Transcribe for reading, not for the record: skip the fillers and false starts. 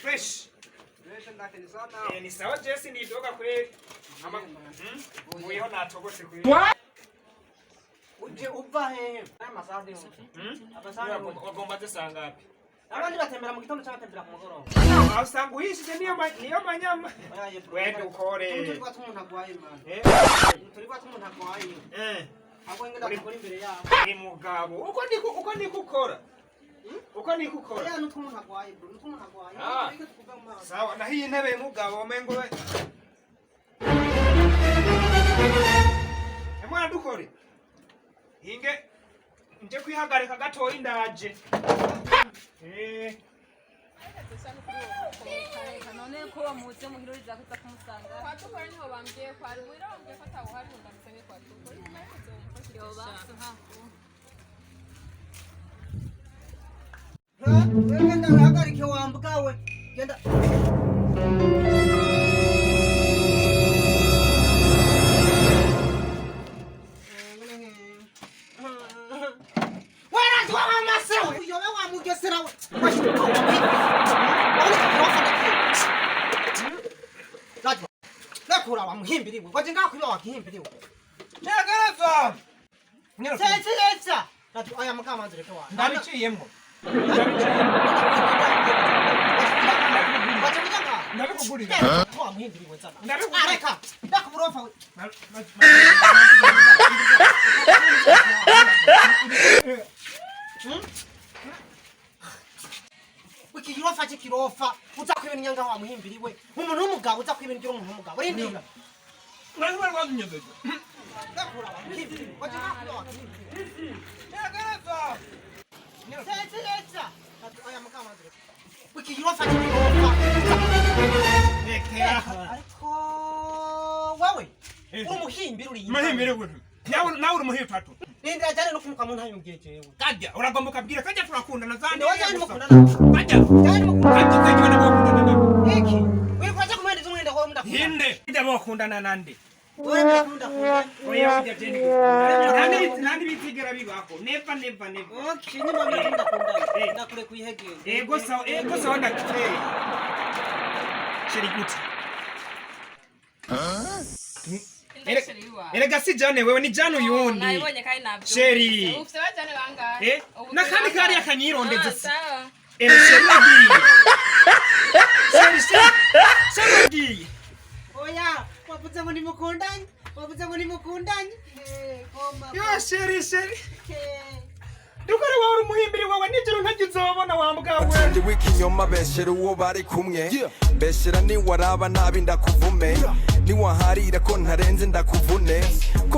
Fresh. Eh, ni sawa Jesse, nidoga kweli. Ama Muyeho natogose kweli. Uje uva hehe? Amasaha ni amasaha ni Wagomba zisanga ngapi? Abandi batembera mu gitondo cyangwa batembera ku mugoroba? Aho usanga uhishije niyo manyama. Wende ukore. Turi kwa umuntu agwaye, man. Eh? Turi kwa umuntu agwaye. Eh. Ahubwo ngenda gukora imbere yabo. Ni mugabo. Uko ndiko ukora. Uko niko ukora. Oya, nutwo umuntu agwaye, bro. Nutwo umuntu agwaye. Ah. Ariko tukuva mu maso. Sawa, naho iyi ntebe mugabo mengo we. Mwana dukore. Hinge nje kwihagarika gatoyi, ndaje. Eh. None ko bamuze muhiruriza kuza kumusanga? Kwa Dukore niho bambwiye ko ari muhira, bambwiye ko atawuhari ngo ndamusange kwa Dukore. Mumperekeze mumfashirize. Yoba Sha. Wewe genda uhagarike wambuka we. Genda. Wera amase we. Uyobe wa mugesera we. Nakura wa muhimbiriwe. Waje ngakwiba wa kihimbiriwe. Nyagarava. Setse setsa. Rati aya mukamanzi reke wa. Ndabiciyemwo. Waje kujanga. Ndabikugurira. Wa muhimbiriwe tsana. Ndabikugurira. Areka. Ndakuburofa we. Ikirofa cy'ikirofa uza kwibina inyanga wa muhimbiriwe, umuntu w'umugabo uza kwibina igira umuntu w'umugabo rindira. Rwazinyegeje. Ndakura wa muhimbiriwe. Waje ngakwiba wa kihimbiriwe. Nyagarava. Setse setsa. Rati aya mukamanzi reke. Ikirofa cy'ikirofa. Rekera. Ariko wewe uri umuhimbiri uri. Muhimbiri gute? Nawe uri muhimbiri tatu. Rindira cyane no kumuka mu ntayumbwiye jewe. Kajya uragomba ukabwira kajya turakundana zandi. Ndi waje mukundana. Kajya. Cyane mukundana. Kajya kajya nabokundana nande. Iki. Uri kwaje kumuhereza umwenda ko mudakundana. Hinde. Kajya bokundana nande. Uri mudakundana. Oya, kujya jeni. Nandi bitigera bibaho. Never, never, never. Okay, nyuma mbere mudakundana. Ndakure kuyihegera. Ego sawa, ego sawa, ndakuteye. Chéri, gute? Erega si Jane wewe, ni Jane uyundi. Nabibonye kandi nabyo. Chéri. Ufite bajane bangahe? Eh? Nakandi kariya kanyirondeze Ah, si. sawa. Ere chéri agiye. Chéri, chéri. Chéri agiye. Oya, wavuze ngo nimukundanye. Wavuze ngo nimukundanye. Eh, koma. Yo chéri, chéri. Eh. Dukore wawe uri umuhimbiri wawe nijoro ntagizobona wa mbwa we. Ndi w'ikinyoma, beshera uwo bari kumwe, beshera niwaraba nabi ndakuvume, niwaharira ko ntarenze ndakuvune ko.